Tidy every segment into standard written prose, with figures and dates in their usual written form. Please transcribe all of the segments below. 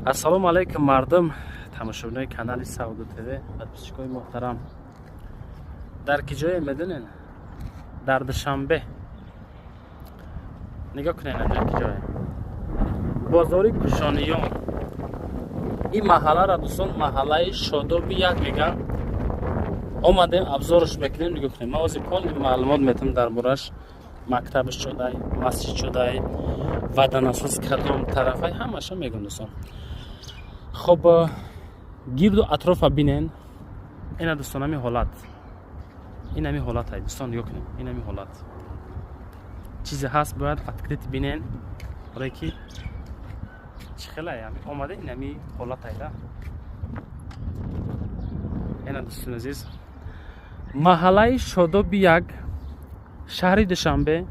Ассалому алайкум, мардум, тамошобинои канали Савдо ТВ, подписчикои муҳтарам. Дар ки ҷое медонен? Дар Душанбе. Нигоҳ кунед, дар ки ҷое. Бозори Кушониён. Ин маҳаллара, дӯстон, маҳаллаи Шодоби як меган. Омадем, обзорш мекунем, нигоҳ кунем. Ман ҳозир полный маълумот метам дар бораш: мактабш чудай, масҷид чудай, водонасос кадом тарафай, ҳамаша мегӯм, дӯстон. Хоб, гирду атрофа бинен. Ина, дӯстон, ҳами ҳолат, ин ҳами ҳолат ай, дӯстон, нигоҳ кунем, ин ҳами ҳолат. Чизе ҳаст, бояд открыт бинен, барое ки чӣ хелай омада, ин ҳами ҳолат айда. Ина, дӯстони азиз, маҳаллаи Шодоби як, шаҳри Душанбе,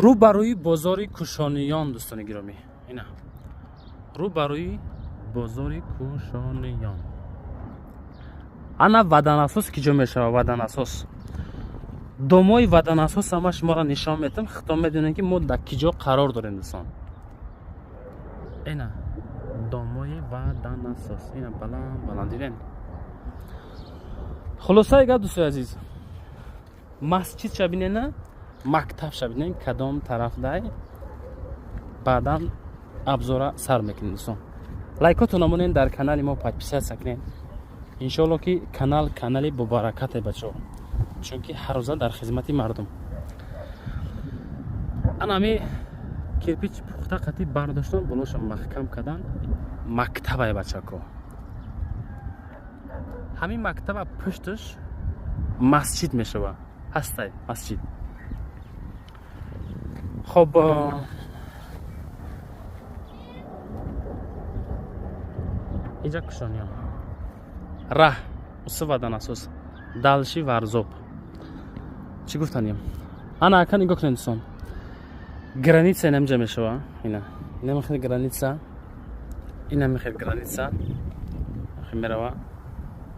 рӯ ба рӯи бозори Кушониён. Дӯстони гиромӣ, ина, рӯ ба рӯи бозори Кушониён. Ана водонасос ки ҷо мешавад, водонасос, домои водонасос ама шуморо нишон метам, хито медонем, ки мо дар ки ҷо қарор дорем, дӯстон. Ина домои водонасос, ина баланд баланд дидем. Хулосаи гап, дӯстои азиз, масҷидша бинена, мактабша бинен, кадом тараф дай, баъдан обзора сар мекунем. Дӯстон, лайкотона монен, дар канали мо подписаться кунен. Иншоалло, ки канал канали бобаракате, бачаҳо, чунки ҳаррӯза дар хизмати мардум. Анами кирпич пухта қатӣ бардоштан, болоша маҳкам кардан. Мактабай, бачако, ҳамин мактаба пушташ масҷид мешава, ҳастай масҷид. Хоб, иҷа Кушониён, раҳ усу водонасос, дальше Варзоб. Чӣ гуфтанем? Ана, ака, нигоҳ кунед, дӯстон, граница инамҷа мешава. Ина, инам хел граница, инами хел граница мерава,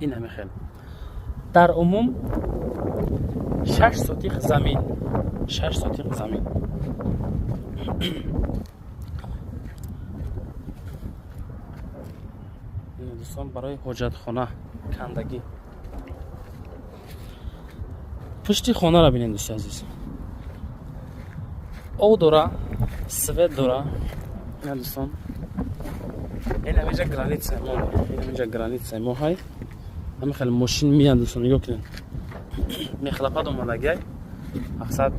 инами хел. Дар умум 6 сотих замин, 6 сотих замин. Дӯстон, барои ҳоҷатхона кандагӣ. Пушти хонаро бинед, дӯсти азиз, об дора, свет дора. Ина, дӯстон, ин ҳаминҷа граница мо, ин ҳаминҷа граница мо ҳай. Ҳами хеле мошин миянд, дӯстон, нигоҳ кунед, мехлапад омадагай, мақсад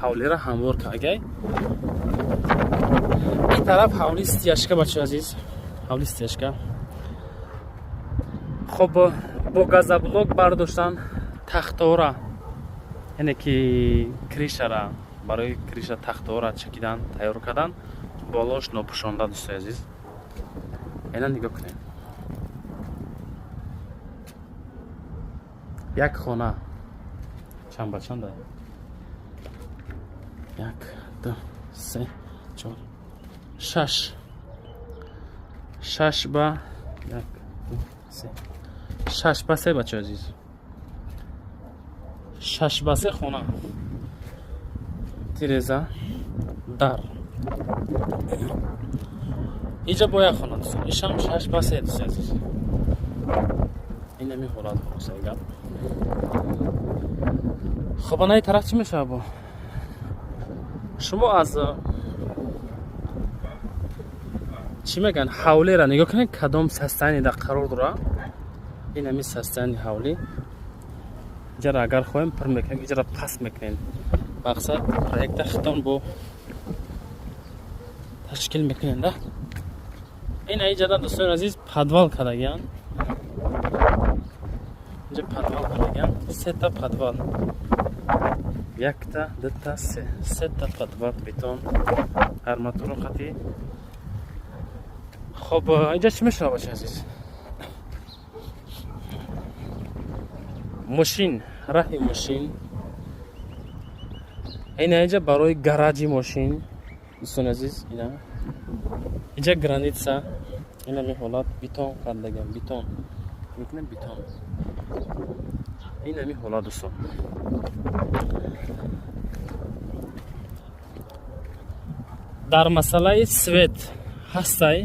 ҳавлира ҳамвор кардагай. Ин тараф ҳавли стяжка, бачаи азиз, ҳавли стяжка. Хоб, бо газоблок бардоштан тахтора, яъне ки крышара, барои крыша тахтора чакидан, тайёр кардан, болош нопӯшонда. Дӯстои азиз, ина нигоҳ кунед, як хона чанд ба чанда? Як, ду, се, чор, шаш, шаш ба як, ду, се, шаш ба се. Бачаи азиз, 6 ба 3 хона, тиреза, дар. Иҷа бо як хона, дӯстон, ишам 6 ба 3. Дӯсти азиз, инами ҳолат. Хулосаи гап, хоб, анаи тараф чӣ мешавад? Бо шумо аз чӣ мегӯянд, ҳавлера нигоҳ кунед, кадом состояние да қарор дора. Ин ҳами состояние ҳавлӣ. Иҷара агар хоҳем, пур мекунем, иҷара паст мекунем. Мақсад, проекта хитон бо ташкил мекунем да. Ин иҷара, дӯстони азиз, подвал кардагиян, инҷа подвал кардагиян, сета подвал, якта, дута, се, сета подвал, бетон, арматуру хати. Хоб, инҷа чӣ мешавад, бачаи азиз? Мошин, раҳи мошин ина инҷа барои гараҷи мошин. Дӯстони азиз, ина инҷа граница, инами ҳолат, бетон кардагиам, бетон мекунем, бетон. Инами ҳолат, дӯстон. Дар масъалаи свет ҳастай.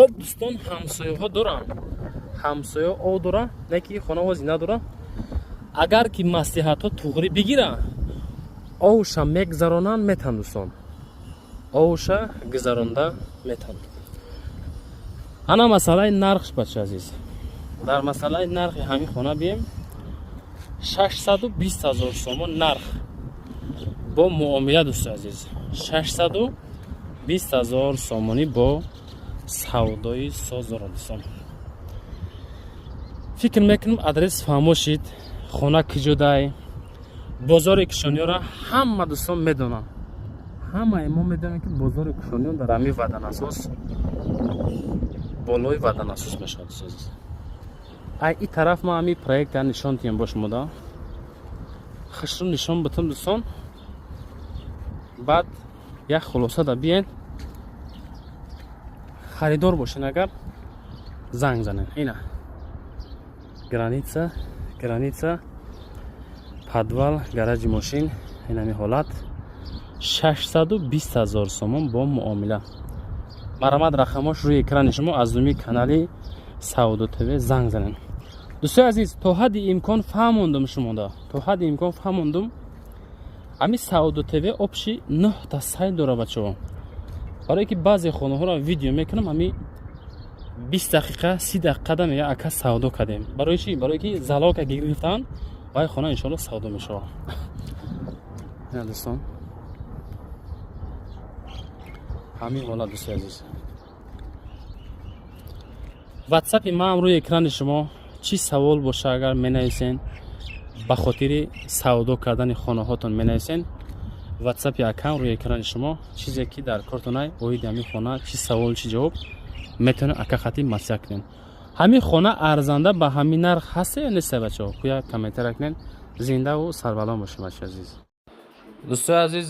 Об, дӯстон, ҳамсояҳо доранд, ҳамсоя об дора, не ки хона ҳози надора. Агар ки маслиҳатҳо туғрӣ бигира, овша мегзаронанд, метан, дӯстон, овша гузаронда метан. Ана масъалаи нархш, бача азиз. Дар масъалаи нархи ҳамин хона бием: 620 ҳазор сомон нарх бо муомила, дӯсти азиз. 620 ҳазор сомонӣ бо савдои соз дорад, дӯстон. Фикр мекунам, адрес фаҳмо шид, хона киҷодай. Бозори Кишониёро ҳама дӯстон медонанд, ҳамаи мо медонем, ки бозори Кишониё дар ҳамин Ваданасос, болои Ваданасос мешавад, дӯст азиз. Ай и тараф ма ҳами проекта нишон диҳем бо шумода, хушрӯ нишон битам, дӯстон. Баъд як хулоса да биен, харидор бошен агар, занг занен. Ина граница, граница, подвал, гаражи мошин. Инами ҳолат: 620 ҳазор сомон бо муомила. Марҳамат, рақамош рӯи экрани шумо, аз думи канали Савдо ТВ занг занен. Дӯстои азиз, то ҳадди имкон фаҳмондум шумода, то ҳадди имкон фаҳмондум. Ҳами Савдо ТВ общий нӯҳта сайт дора, бачаҳо. Барое ки баъзе хонаҳоро видео мекунам, ҳами 20 дақиқа, 30 дақиқа да мега: «Ака, савдо кардем». Барои чи? Барое ки залога гирифтан, вай хона иншоалло савдо мешавад. Ина, дӯстон, ҳамин ҳолат. Дӯстои азиз, ватсапи маам рӯи экрани шумо. Чӣ савол боша агар, менависен. Ба хотири савдо кардани хонаҳотон менависен. Ватсапи акам рӯи экрани шумо. Чизе ки дар кортонай оиди ҳамин хона, чӣ савол, чӣ ҷавоб, метавонед ака хати маслиҳат кунед. Ҳамин хона арзанда ба ҳамин нарх ҳаста ё неста, бачаҳо, куя комментария кунед. Зиндаву сарбаланд бошед, бачаи азиз. Дӯстои азиз,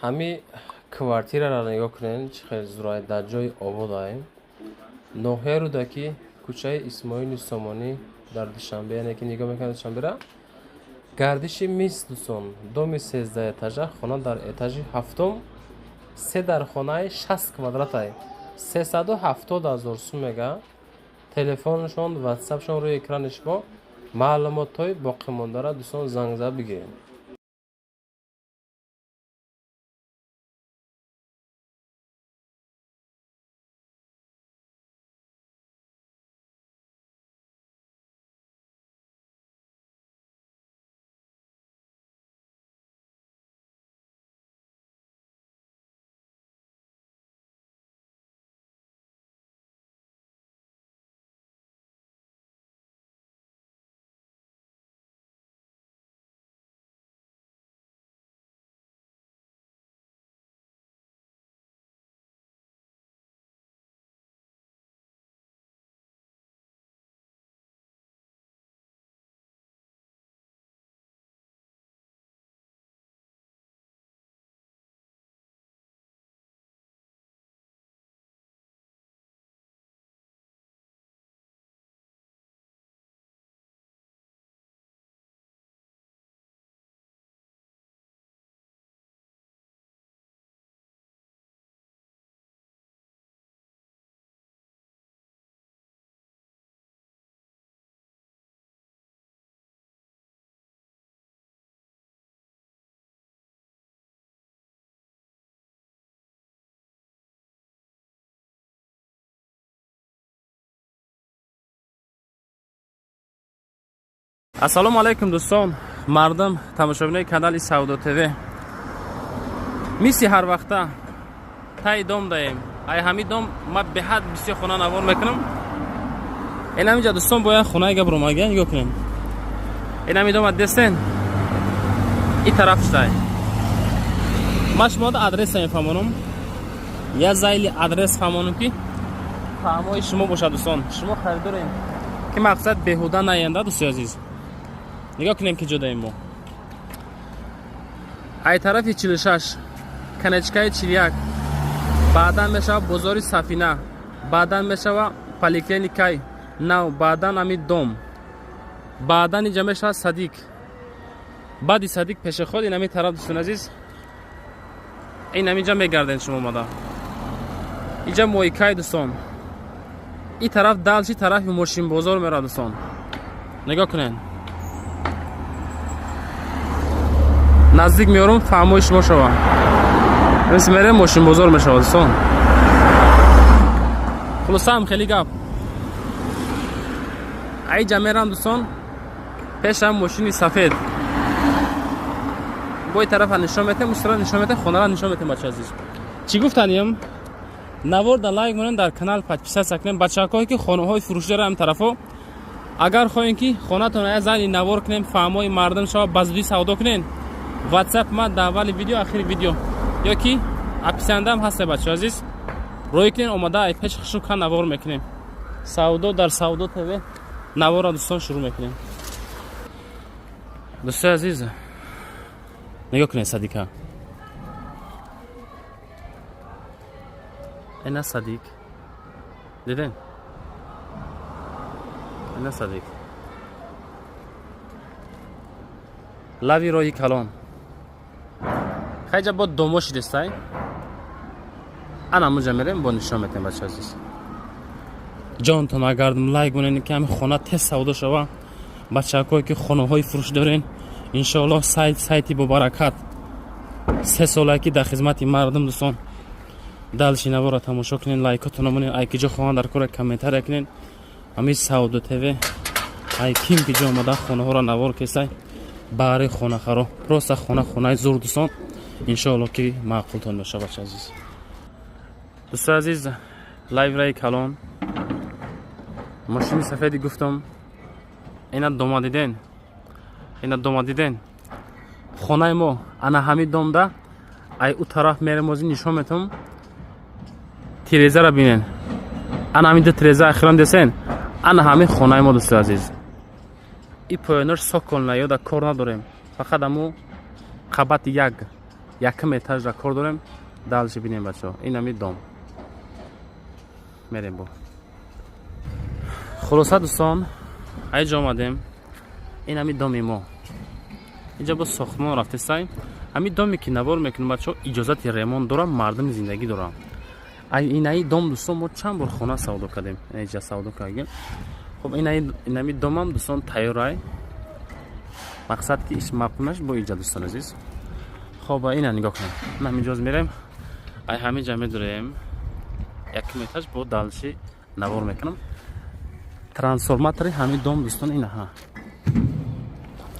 ҳами квартираро нигоҳ кунед, чӣ хел зурай, дар ҷои ободаем. Ноҳияи Рӯдакӣ, кӯчаи Исмоили Сомонӣ дар Душанбе, яъне ки нигоҳ мекунад Душанбера, Гардиши Мис, дӯстон. Доми 13 этажа, хона дар этажи ҳафтум, се дархонаи 60 квадратай, 370 000 сум мега. Телефоншон, ватсапшон рӯи экрани шумо. Маълумотҳои боқимондаро, дӯстон, занг зада бигиред. Ассалому алайкум, дӯстон, мардум, тамошобинои канали Савдо ТВ. Мисли ҳар вақта таи дом даем. Ай ҳами дом ма беҳад бисёр хона навор мекунам. Ин ҳаминҷа, дӯстон, бояд хонаи гап ромага нигоҳ кунем. Ин ҳами дома дестен, и тараф шудай. Ма шумода адреса мефаҳмонам, я зайли адрес фаҳмонам, ки фаҳмои шумо бошад, дӯстон. Шумо харидорем ки мақсад беҳуда наянда. Дӯстои азиз, нигоҳ кунем, ки ҷодаем мо. Ай тарафи 46, конечкаи 41, баъдан мешава бозори Сафина, баъдан мешава поликлиникаи нав, баъдан ами дом, баъдан инҷа мешава садик, баъди садик пешоход ин ами тараф. Дӯстони азиз, ин ҳаминҷа мегарден шумо омада. Иҷа мойкай дӯстон. И тараф далчи тарафи мошинбозор меравад дӯстон. Нигоҳ кунед. Наздик меорум фаҳмои шумо шава. Мисли мерем мошинбозор мешавад дӯстон. Хулосаам хеле гап. Айҷа мерам дӯстон пешам мошини сафед. Бо тарафа нишон метем, устара нишон метем, хонара нишон метем бача азиз. Чӣ гуфтанем? Навор да лайк монем, дар канал подписаться кунем. Бачакое ки хонаҳои фурӯшӣ дорам ҳам тарафо, агар хоҳем ки хонатон я зани навор кунем, фаҳмои мардум шава, ба зудӣ савдо кунем. WhatsApp ма дар аввали видео, ахири видео ё ки описандаам ҳаста бача азиз. Рӯй кунем, омада ай пеш хушук навор мекунем. Савдо дар Савдо ТВ наворро дӯстон шурӯъ мекунем. Дӯстои азиз, нигоҳ кунед садика. Ина садик. Диден? Ина садик. Лави роҳи калон. Хайҷа бо домо шидестай. Ана муҷа мерем бо нишон метем бача азиз. Ҷонтон агардум лайк монед ки ҳами хона тез савдо шава. Бачакое ки хонаҳои фурӯшӣ дорен, иншоаллоҳ сайт сайти бобаракат. 3 сола ки дар хизмати мардум дӯстон. Дальше навора тамошо кунед, лайкотон монед, ай киҷо хоҳанд дар кора комментария кунед. Ҳами Савдо ТВ ай ким киҷо омада хонаҳоро навор кесай барои хонахаро. Просто хона хонаи зур дӯстон. Иншоаллоҳ ки маъқултон бошад бача азиз. Дӯстои азиз, лайвраи калон. Мошини сафеди гуфтам. Ина дома диден. Ина дома диден. Хонаи мо ана ҳами домда ай у тараф мерем ози нишон метам. Тирезаро бинен. Ана ҳамин ду тиреза ахиран десен. Ана ҳамин хонаи мо дӯстои азиз. И поёнаш соколна ёда кор надорем. Фақат аму қабати як якум этажра кор дорем. Дальше бинем бачаҳо. Ин ҳами дом. Мерем бо. Хулоса дӯстон, айҷо омадем. Ин ҳами доми мо. Инҷа бо сохтмон рафтесай. Ҳами доме ки навор мекунем бачаҳо, иҷозати ремонт дорам, мардум зиндагӣ дорам. Ай инаи дом дӯстон мо чанд бор хона савдо кардем. Инҷа савдо кардем. Хоб инами домам дӯстон тайёрай. Мақсад ки иш маъқулнаш бо иҷа дӯстон азиз. Хоб ина нигоҳ кунем. Ин ҳаминҷоз мерем. Ай ҳаминҷа медурем. Якум этаж бо дальше навор мекунам. Трансформатори ҳамин дом дӯстон ина ҳа.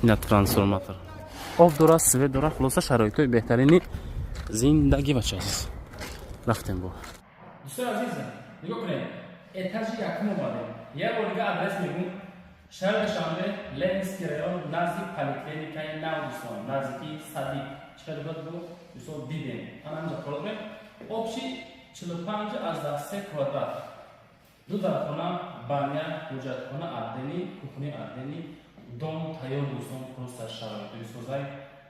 Ина трансформатор. Об дора, свет дора, хулоса шароитҳои беҳтарини зиндагӣ бача азиз. Рафтем бо. Дӯстони азиз, нигоҳ кунед. Этажи якум омадем. Як бор дига адрес мегӯм. Шаҳри Душанбе, Ленинский район, назди поликлиникаи нав дӯстон, наздикии садик. Чӣ қадр буд бу? Дӯстон дидем. Ана ҳаминҷа кор дорем. Общий 45,3 квадрат. Ду дархона, баня, ҳуҷҷатхона, отдельный, кухня отдельный, дом тайёр дӯстон, просто шароитҳои созай.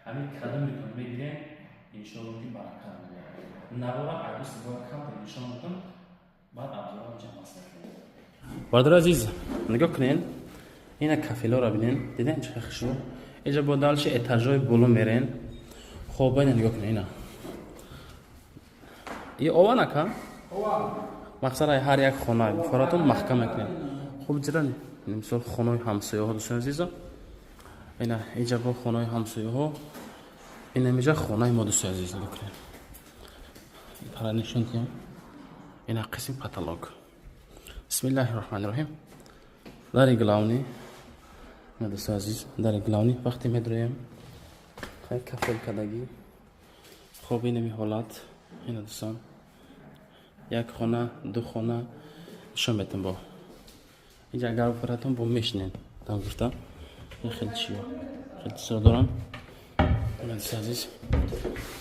Ҳамин кадомитон мегирем, иншоаллоҳ ки баракат меорад. Навора айдуси бояд камтар нишон додам, баъд абзорам ҷамъ мекунем. Бародари азиз, нигоҳ кунед. Ина кафелоро бинен, диден чӣ қадр хушрӯ. Инҷа бо дальше этажҳои боло мерен. Хоб ина нигоҳ кунед ина. И ова нака? Мақсад ай ҳар як хона фаратон маҳкам мекунед. Хуб ҷира мисол хонаҳои ҳамсояҳо дӯстони азизо. Ина инҷа бо хонаҳои ҳамсояҳо. Ина инҷа хонаи мо дӯстони азиз нигоҳ кунед. Пара нишон диҳам. Ина қисми потолок. Бисмиллаҳи роҳмани роҳим. Дари главный. Ина дӯстони азиз, дари главный вақте медроем, хай кафел кардагӣ. Хоб инами ҳолат. Ина дӯстон, як хона, ду хона нишон метам бо. Инҷа агар фаратон бо мешинен. Там гуфта. Ин хеле чиё. Хеле чизо дорам. Ина дӯстони азиз,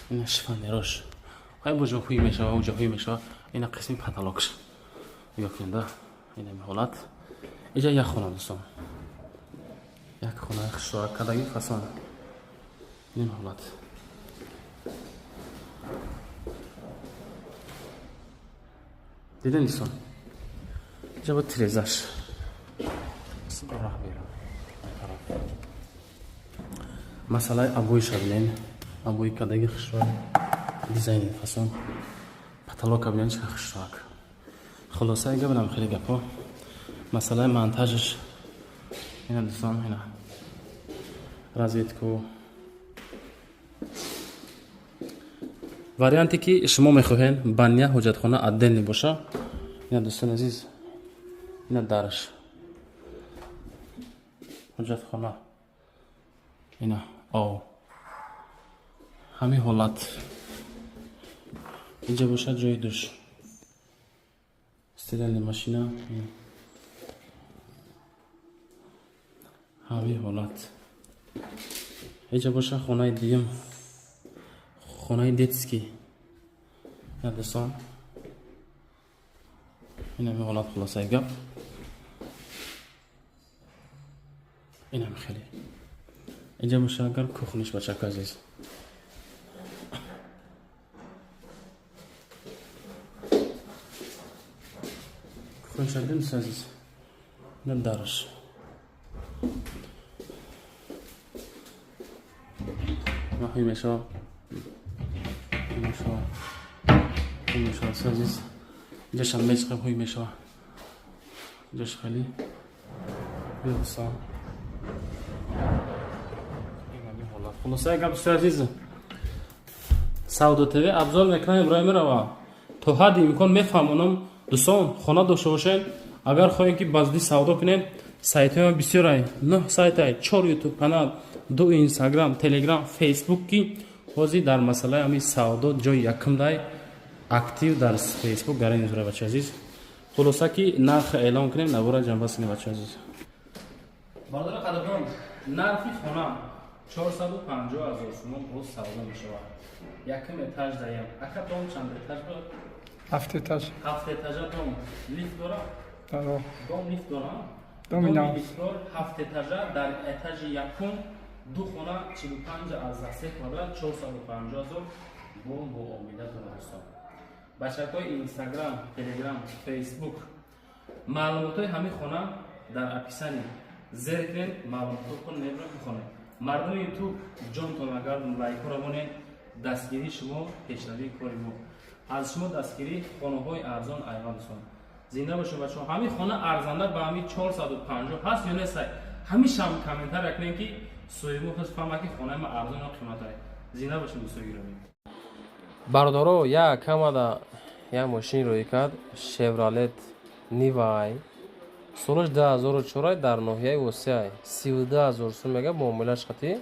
ина шифонерош. Хай бо ҷоҳуй мешава, у ҷоҳуй мешава. Ина қисми потолокш. Нигоҳ кунед, да. Инами ҳолат. Инҷа як хона дӯстон. Як хонаи хушроак кардагӣ фасон. Инами ҳолат. Диден дӯстон? Инҷа бо тирезаш. Раҳ берам. Масъалаи обоиша бинен. Обои кардагӣ хушроак. Дизайни фасон. Потолока бинен чӣ хушроак. Хулосаи гапам хеле гапҳо. Масъалаи монтажаш ина, дӯстон, ина розетку. Варианте ки шумо мехоҳед, баня, ҳоҷатхона отдельный боша. Ина, дӯстони азиз, ина дараш, ҳоҷатхона, ина ов, ҳамин ҳолат. Инҷа бошад ҷои душ, стиральная машина, ҳамин ҳолат. Инҷа бошад хонаи дуюм, хонаи детский. Ина, дӯстон, инами ҳолат. Хулосаи гап, инам хеле. Инҷа боша агар кухниш, бачако азиз. Кухниша дидем, дӯстони азиз. Ина дараш. Ҳуй мешава, мешава, ҳуй мешава, дӯстони азиз. Инҷашам мечиқем, ҳуй мешава. Инҷаш хеле, дӯстон. Хулосаи гап, дӯстони азиз, Савдо ТВ обзор мекунам, Иброҳим мерава, то ҳадди имкон мефаҳмонам. Дӯстон, хона дошта бошед, агар хоҳем ки ба зудӣ савдо кунем, сайтҳои ма бисёрай, нӯҳ сайтай, чор ютуб канал, ду инстаграм, телеграм, фейсбук, ки ҳозир дар масъалаи ҳамин савдо ҷои якум дай актив дар фейсбук гарани зура, бача азиз. Хулоса ки нарх эълон кунем, навора ҷанбаст кунем, бача азиз. Бародари қадрдон, нархи хона 450 ҳазор сомон, боз савдо мешавад. Якум этаж даям. Ака, дом чанд этаж буд? Ҳафт этаж. Ҳафт этажа дом. Лифт дора? Дора. Дом лифт дора? Доми нав. Лифтдор, ҳафт этажа, дар этажи якум ду хона, 45,3 квадрат, 450 ҳазор, бо муомила дора, дӯстон. Бачакҳои инстаграм, телеграм, фейсбук, маълумотҳои ҳамин хона дар описание, зер кунед, маълумотҳо мебуред, бихонед. Мардуми ютуб, ҷонтон агар лайкҳоро монед, дастгирии шумо пешравии кори мо. Аз шумо дастгирӣ, хонаҳои арзон айван, дӯстон. Зинда бошед, бачаҳо. Ҳамин хона арзанда ба ҳамин 450 ҳаст ё нестай, ҳамишам комментария кунем, ки соҳибо хис фаҳма, ки хонаи ма арзон ё қиматай. Зинда бошед, дӯстои гиромӣ. Бародаро, як камада як мошин рӯй кард, Шевролет Нивай, солаш 2004, дар ноҳияи Восеай, 32 000 сум мега, муомилаш қатӣ,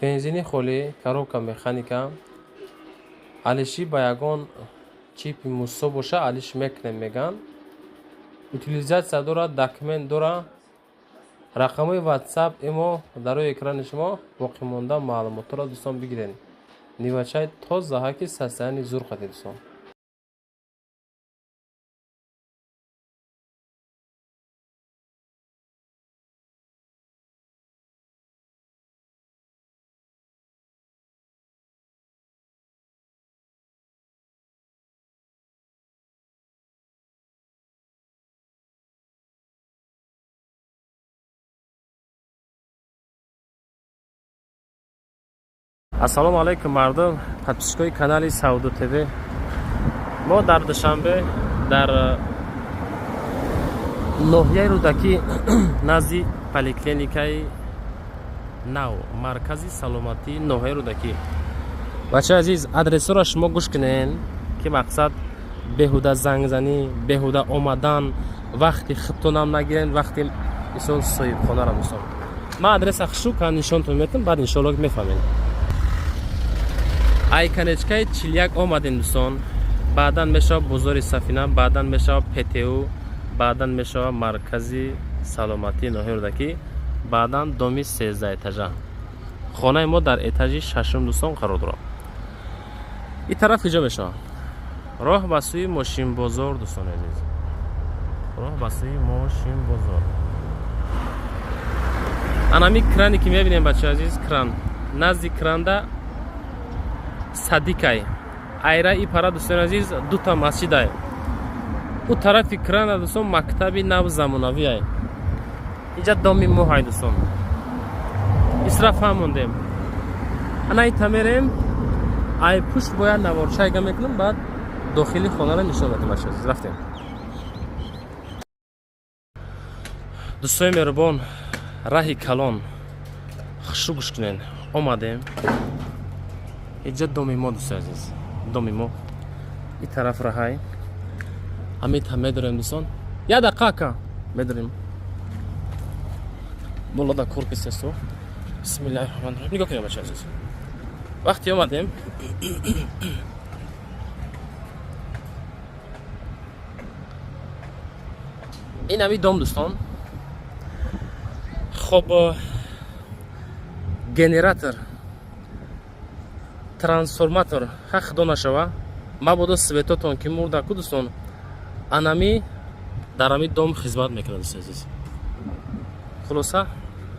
бензини холӣ, коробка механика, алиши ба ягон чипи мусо боша, алиш мекунем меган, утилизация дорад, документ дора. Рақамҳои ватсап имо дар рӯи экрани шумо боқимонда, маълумотҳоро, дӯстон, бигиред. Нивачай тозаҳа, ки состояние зур қатӣ, дӯстон. Ассалому алайкум, мардум, подписчикои канали Савдо ТВ. Мо дар Душанбе, дар ноҳияи Рӯдакӣ, назди поликлиникаи нав, маркази саломатии ноҳияи Рӯдакӣ. Бачаи азиз, адресҳоро шумо гӯш кунен, ки мақсад беҳуда зангзанӣ, беҳуда омадан, вақти худтонам нагирен, вақти мисол соҳибхонаро. Мисол, ман адреса хушука нишонтон метам, баъд иншоалло мефаҳмед. Ай конечкаи 41 омадем, дӯстон, баъдан мешавад бозори Сафина, баъдан мешавад ПТУ, баъдан мешавад маркази саломатии ноҳияи Рӯдакӣ, баъдан доми 13 этажа. Хонаи мо дар этажи шашум, дӯстон, қарор дорад. Ин тараф куҷо мешавад? Роҳ ба сӯи мошинбозор, дӯстони азиз, роҳ ба сӯи мошинбозор. Анами кране ки мебинем, бачаи азиз, кран, назди кранда садикай айра и пара, дӯстони азиз, дута масҷидай. Ӯ тарафи крана, дӯстон, мактаби нав замонавиай. Инҷа доми моҳай, дӯстон, исраф ҳамондем. Ана ита мерем, ай пушт бояд наворчайга мекунам, баъд дохили хонаро нишон медам, бачаи азиз. Рафтем. Дӯстои меҳрубон, раҳи калон, хушу гӯш кунен. Омадем иҷа, доми мо, дӯстои азиз, доми мо и тараф раҳай. Ҳамита медорем, дӯстон, як дақиқа, ака, медорем болода корпусесо. Бисмиллаҳи раҳмони раҳим. Нигоҳ кунем, бача азиз, вақте омадем, ин ҳами дом, дӯстон. Хоб, генератор, трансформатор ха, худо нашава, мабодо светотон ки мурдаку, дӯстон, анами дар ҳами дом хизмат мекунад, дӯстони азиз. Хулоса,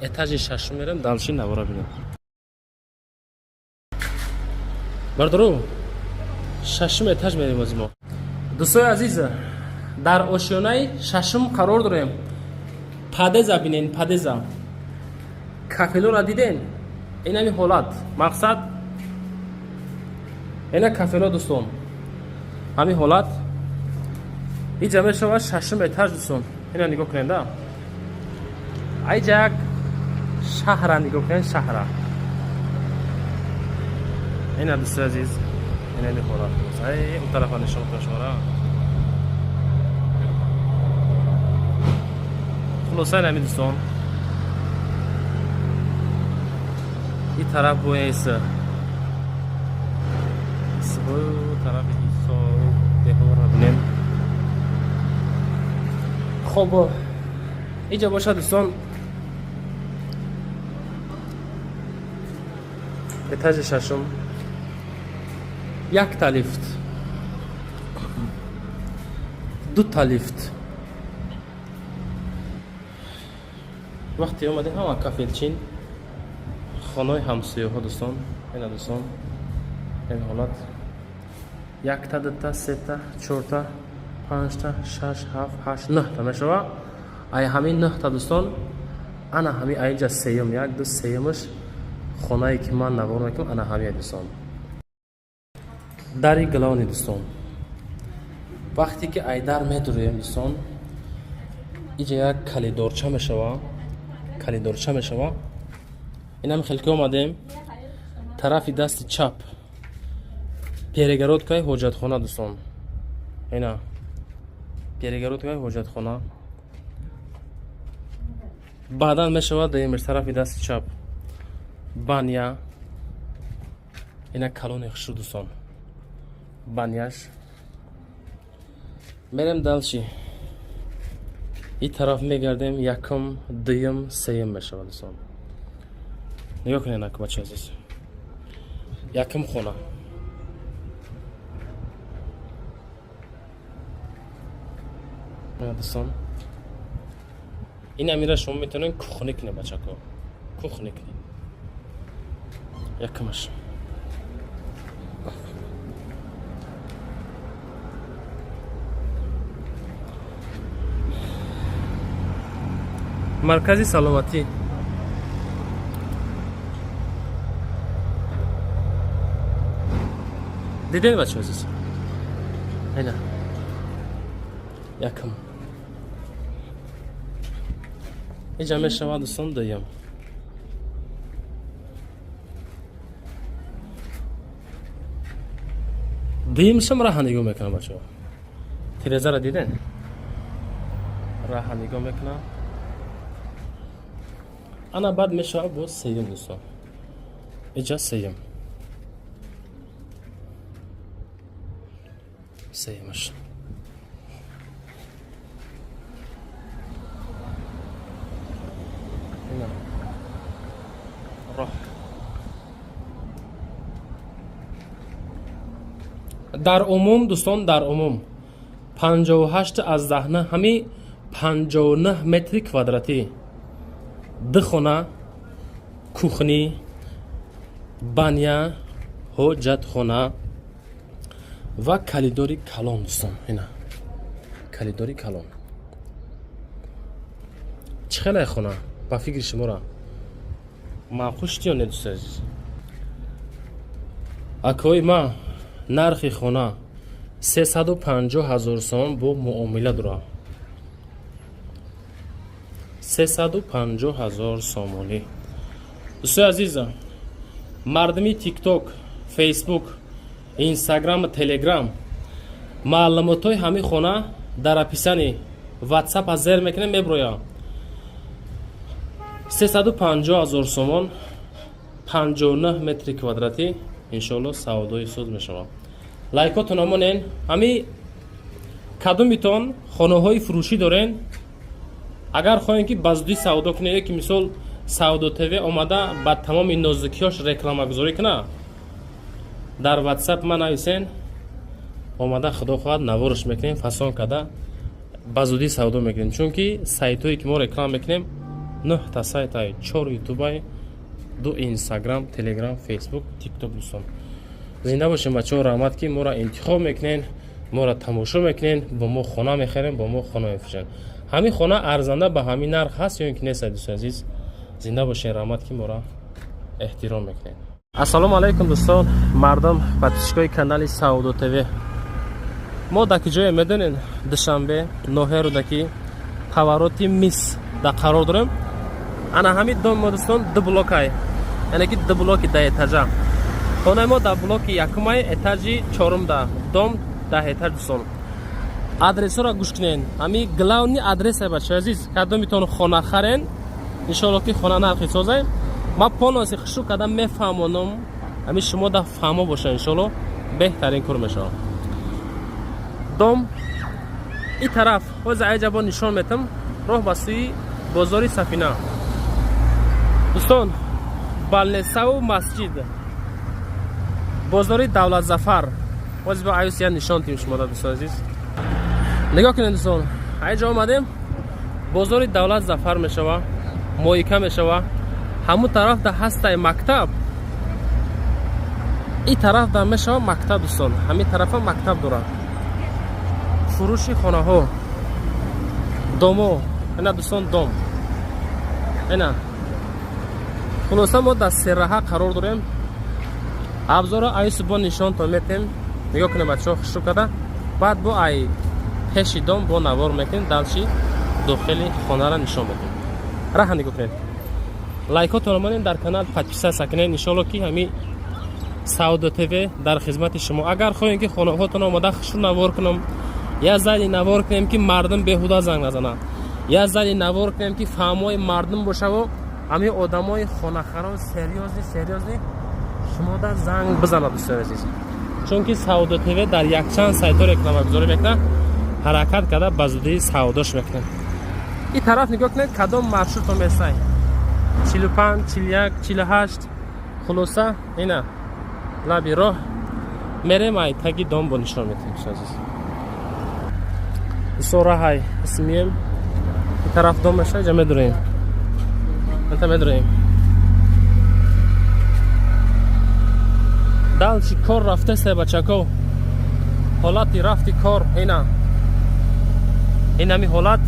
этажи шашум мерем, дальше навора бинем. Бардору, шашум этаж мерем ози мо. Дӯстои азиз, дар ошёнаи шашум қарор дорем. Подъеза бинен, подъеза, кафелора диден? Инами ҳолат, мақсад, ина кафело, дӯстон, ҳамин ҳолат. Иҷа мешавад шашум этаж, дӯстон. Ина нигоҳ кунед, да, айҷа як шаҳра нигоҳ кунед, шаҳра. Ина, дӯстои азиз, инами ҳолат. Ай, он тарафа нишон кунам шуморо. Хулоса, инами, дӯстон, ин тараф бояст бо тарафи ҳисор деҳора бинем. Хоб, иҷа бошад, дӯстон, этажи шашум, якта лифт, дута лифт. Вақте омадем, ҳама кафелчин, хонаҳои ҳамсояҳо, дӯстон. Ина, дӯстон, ин ҳолат: якта, дута, сета, чорта, панҷта, шаш, ҳафт, ҳашт, нӯҳта мешава. Ай ҳамин нӯҳта, дӯстон, ана ҳамин айҷа сеюм, як, ду, сеюмаш хонае ки ман навор мекунам, ана ҳамин, дӯстон, дари главный. Дӯстон, вақте ки айдар медуроем, дӯстон, иҷа як калидорча мешава, калидорча мешава. Инам хел ки омадем, тарафи дасти чап перегородкаи ҳоҷатхона, дӯстон. Ина перегородкаи ҳоҷатхона. Баъдан мешавад дуюмаш, тарафи дасти чап баня. Ина калони хушрӯ, дӯстон, баняш. Мерем дальше, ин тараф мегардем: якум, дуюм, сеюм мешавад, дӯстон. Нигоҳ кунед, ака, бача азиз, якум хона. Дӯстон, ин амира шумо метавонед кухня кунед, бачако, кухня кунед. Якумаш. Маркази саломатӣ. Дидед, бача азиз, ина якум. Иҷа мешавад, дӯстон, дуюм. Дуюмшам раҳа нигоҳ мекунам, бачаҳо. Тирезара диден? Раҳа нигоҳ мекунам. Ана, баъд мешавад боз сеюм, дӯстон. Иҷа сеюм, сеюмаш. Ина роҳ. Дар умум, дӯстон, дар умум 58,9, ҳами 59 метри квадратӣ, ду хона, кухня, баня, ҳоҷатхона ва калидори калон, дӯстон. Ина калидори калон. Чӣ хелай хона ба фикри шуморо, маъқул шуд ё не, дӯстои азиз? Акои ма, нархи хона 350 000 сомон, бо муомила дорам. 350 ҳазор сомонӣ. Дӯстои азиза, мардуми Тикток, Фейсбук, Инстаграму Телеграм, маълумотҳои ҳамин хона дар описании Ватсап аз зер мекунем, меброям. 350 ҳазор сомон, 59 метри квадратӣ. Иншоалло, савдои соз мешавад. Лайкотон омонен. Ҳами кадомитон хонаҳои фурӯшӣ дорен, агар хоҳем, ки ба зудӣ савдо кунед, ё ки мисол Савдо ТВ омада ба тамоми нозукиҳош рекламагузорӣ куна, дар Ватсап ма нависен, омада, худо хоҳад, наворш мекунем, фасон карда, ба зудӣ савдо мекунем. Чунки сайтҳое ки мо реклама мекунем, нӯҳта сайтай: чор Ютубай, ду Инстаграм, Телеграм, Фейсбук, Тикток. Дӯстон, зинда бошем. Бачаҳо, раҳмат, ки моро интихоб мекунен, моро тамошо мекунен, бо мо хона мехарем, бо мо хона мефурӯшем. Ҳамин хона арзанда ба ҳамин нарх ҳаст ё ин ки нест? Дӯстони азиз, зинда бошен, раҳмат, ки моро эҳтиром мекунед. Ассалому алайкум, дӯстон, мардум, подписчикои канали Савдо ТВ. Мо дар куҷое медонед? Душанбе, ноҳияи Рӯдакӣ, повороти Мис да қарор дорем. Ана ҳамин дом мо, дӯстон, ду блокай, яъне ки ду блоки да этажа. Хонаи мо дар блоки якумай, этажи чорум, да дом 10 этаж. Дӯстон, адресҳоро гӯш кунед. Ҳами главный адреса, бачаи азиз, кадомитон хона харен, иншоалло, ки хона нархи созай. Ма полностью хушрӯ карда мефаҳмонам, ҳами шумо да фаҳмо боша, иншоалло, беҳтарин кор мешавад. Дом и тараф, ҳозир айҷа бо нишон метам, роҳ ба сӯи бозори Сафина, дӯстон, балнесаву масҷид, бозори Давлатзафар. Ҳозир бо аюсия нишон тим шумо да. Дӯстон азиз, нигоҳ кунед, дӯстон, айҷа омадем, бозори Давлат Зафар мешава, моика мешава. Ҳамун тараф да ҳастай мактаб, и тараф да мешава мактаб. Дӯстон, ҳамин тарафа мактаб дорад. Фурӯши хонаҳо, домо ина, дӯстон, дом ина. Хулоса, мо дар серраҳа қарор дорем. Абзорро аюсу бо нишонтон метем. Нигоҳ кунем, бачаҳо, хушрӯ карда, баъд бо ай пеши дом бо навор мекунем, дальше дохили хонаро нишон медем. Раҳа нигоҳ кунед, лайкотонро монем, дар канал подписаться кунед. Иншоалло, ки ҳами Савдо ТВ дар хизмати шумо. Агар хоҳем, ки хонаҳотон омода, хушрӯ навор кунам, я зали навор кунем, ки мардум беҳуда занг назанад, я зали навор кунем, ки фаҳмои мардум бошаву ҳамин одамои хонахарон серьёзный, серьёзный шумода занг бизанад. Дӯстони азиз, чунки Савдо ТВ дар якчанд сайтҳо рекламагузорӣ мекунад, ҳаракат карда, ба зудӣ савдош мекунем. Ин тараф нигоҳ кунед, кадом маршрутро месай: 45, 41, 48. Хулоса, ина лаби роҳ мерем, ай таги дом бо нишон метем. Азиз, дӯстон, раҳай исмием, ин тараф дом меша, иҷа медуроем, инта медуроем. Дальше кор рафтасе, бачако, ҳолати рафти кор ина, инами ҳолат.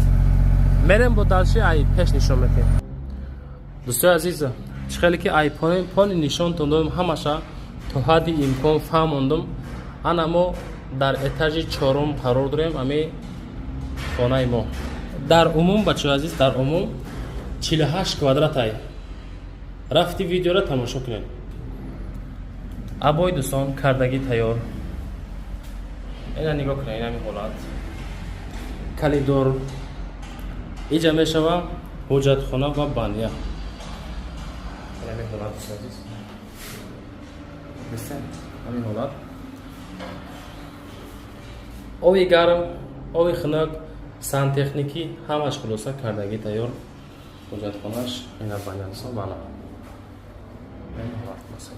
Мерем, бо дальше ай пеш нишон метем. Дӯстои азиз, чӣ хеле ки ай пони нишонтон додам, ҳамаша то ҳадди имкон фаҳмондум. Ана мо дар этажи чорум қарор дорем. Ами хонаи мо дар умум, бачаҳои азиз, дар умум 48 квадратай. Рафти видеоро тамошо кунед. Обои, дӯстон, кардагӣ тайёр. Ина нигоҳ кунед, инами ҳолат. Коридор иҷа мешава, ҳуҷҷатхона ва баня. Инами ҳолат, дӯстони азиз, ҳамин ҳолат. Оби гарм, оби хунук, сантехникӣ, ҳамаш, хулоса, кардагӣ тайёр. Ҳуҷҷатхонаш ина, баня, дӯстон, бана ин ҳолат, хулоса.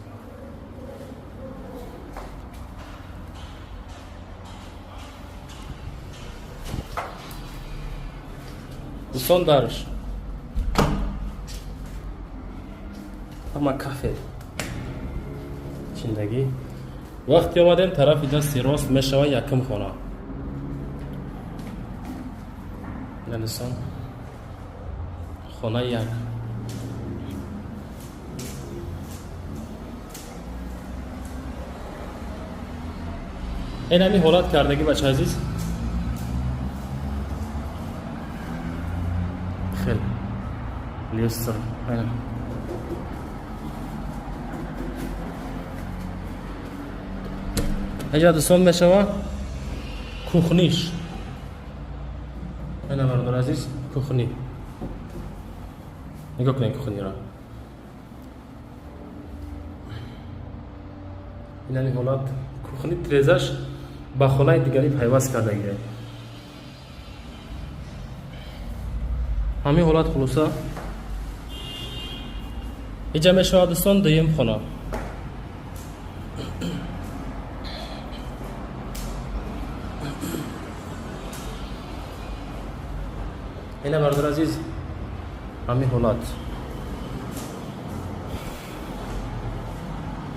Дӯстон, дарш ҳама кафе чиндагӣ. Вақте омадем, тарафи дасти рост мешава якум хона. Дӯстон, хонаи як. Ин ҳамин ҳолат кардагӣ, бача азиз. Хеле Люстра. Инҷа, дӯстон, мешава кухниш. Ина, бародар азиз, кухни. Нигоҳ кунед кухниро. Инами ҳолат кухни, тирезаш ба хонаи дигарӣ пайваст кардагия. Ҳамин ҳолат. Хулоса, иҷа мешавад, дӯстон, дуюм хона. Ина, бародар азиз, ҳамин ҳолат.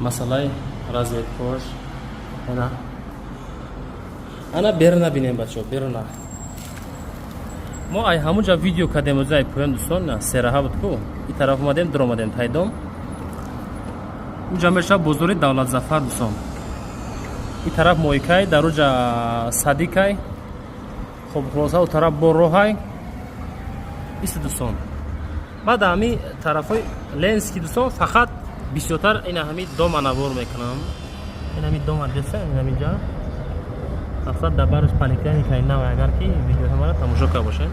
Масъалаи розеткош. Ина, ана беруна бинем, бачаҳо, беруна. Мо ай ҳамунҷа видео кардем, озай поён, дӯстон, сераҳа буд ку, и тараф омадем, дуромадем тайдом. Уҷа мешавад бозори Давлатзафар, дӯстон. И тараф мойкай, дар уҷа садикай. Хоб, хулоса, у тараф бо роҳай исти, дӯстон. Баъд ҳами тарафҳои Ленинский, дӯстон, фақат бисёртар ина ҳами дома навор мекунам. Ин ҳами дома деса, ин ҳаминҷа мақсад дар барш поликлиникаи нав, агар ки видеоҳои тамошо карда бошед.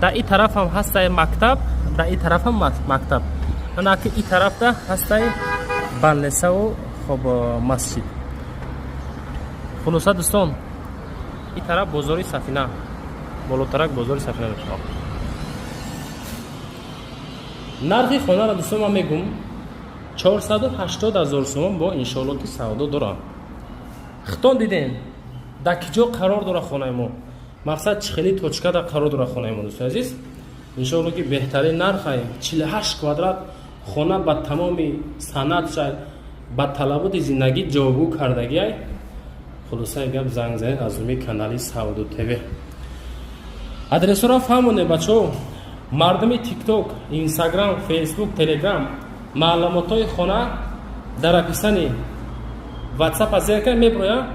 Дар и тараф ҳам ҳастай мактаб, дар и тараф ҳам мактаб. Анаки и тарафда ҳастай балнесаву, хоб, масҷид. Хулоса, дӯстон, и тараф бозори Сафина, болотарак бозори Сафина мешавад. Нархи хонаро, дӯстон, ман мегум 480 ҳазор сомон, бо иншоалло ки савдо дорам. Хитон дидем, дар ки ҷо қарор дора хонаи мо, мақсад чӣ хели точкада қарор дора хонаи мо. Дӯстони азиз, иншоалло ки беҳтарин нархай. 48 квадрат хона ба тамоми санъатша, ба талаботи зиндагӣ ҷавобгӯ кардагиай. Хулосаи гап, занг занед аз рӯи канали Савдо ТВ. Адресҳоро фаҳмонем, бачаҳо. Мардуми Тикток, Инстаграм, Фейсбук, Телеграм, маълумотҳои хона дар описани Ватсап аз зер меброя.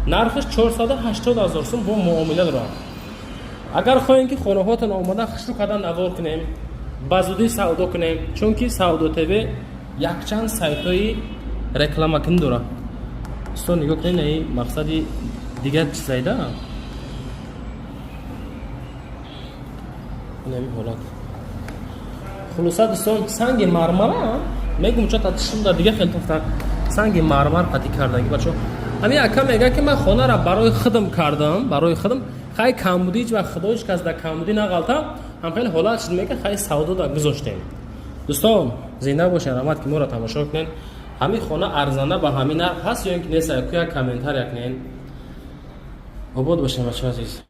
Нархаш 480 ҳазор сум, бо муомила дорад. Агар хоҳем ки хонаҳотон омода хушрӯ кардан навор кунем, ба зудӣ савдо кунем, чунки Савдо ТВ якчанд сайтҳои рекламакунӣ дорад. Дӯстон, нигоҳ кунед, наи мақсади дигар чизайда. Инами ҳолат. Хулоса, дӯстон, санги мармара мегум, чо татишумда дига хел тофта, санги мармар қатӣ кардагӣ, бачо. Ҳамин ака мега ки ман хонаро барои худам кардам, барои худам. Хай, камбудӣ ҳеҷ вақт, худо ҳеҷ кас дар камбудӣ нағалта. Ҳам хеле ҳолат шуд, мега, хай, савдода гузоштем. Дӯстон, зинда бошед, раҳмат ки моро тамошо кунед. Ҳамин хона арзанда ба ҳамин нарх ҳаст ё ин ки нест, ку як комментария кунед. Обод бошед, бачаҳо азиз.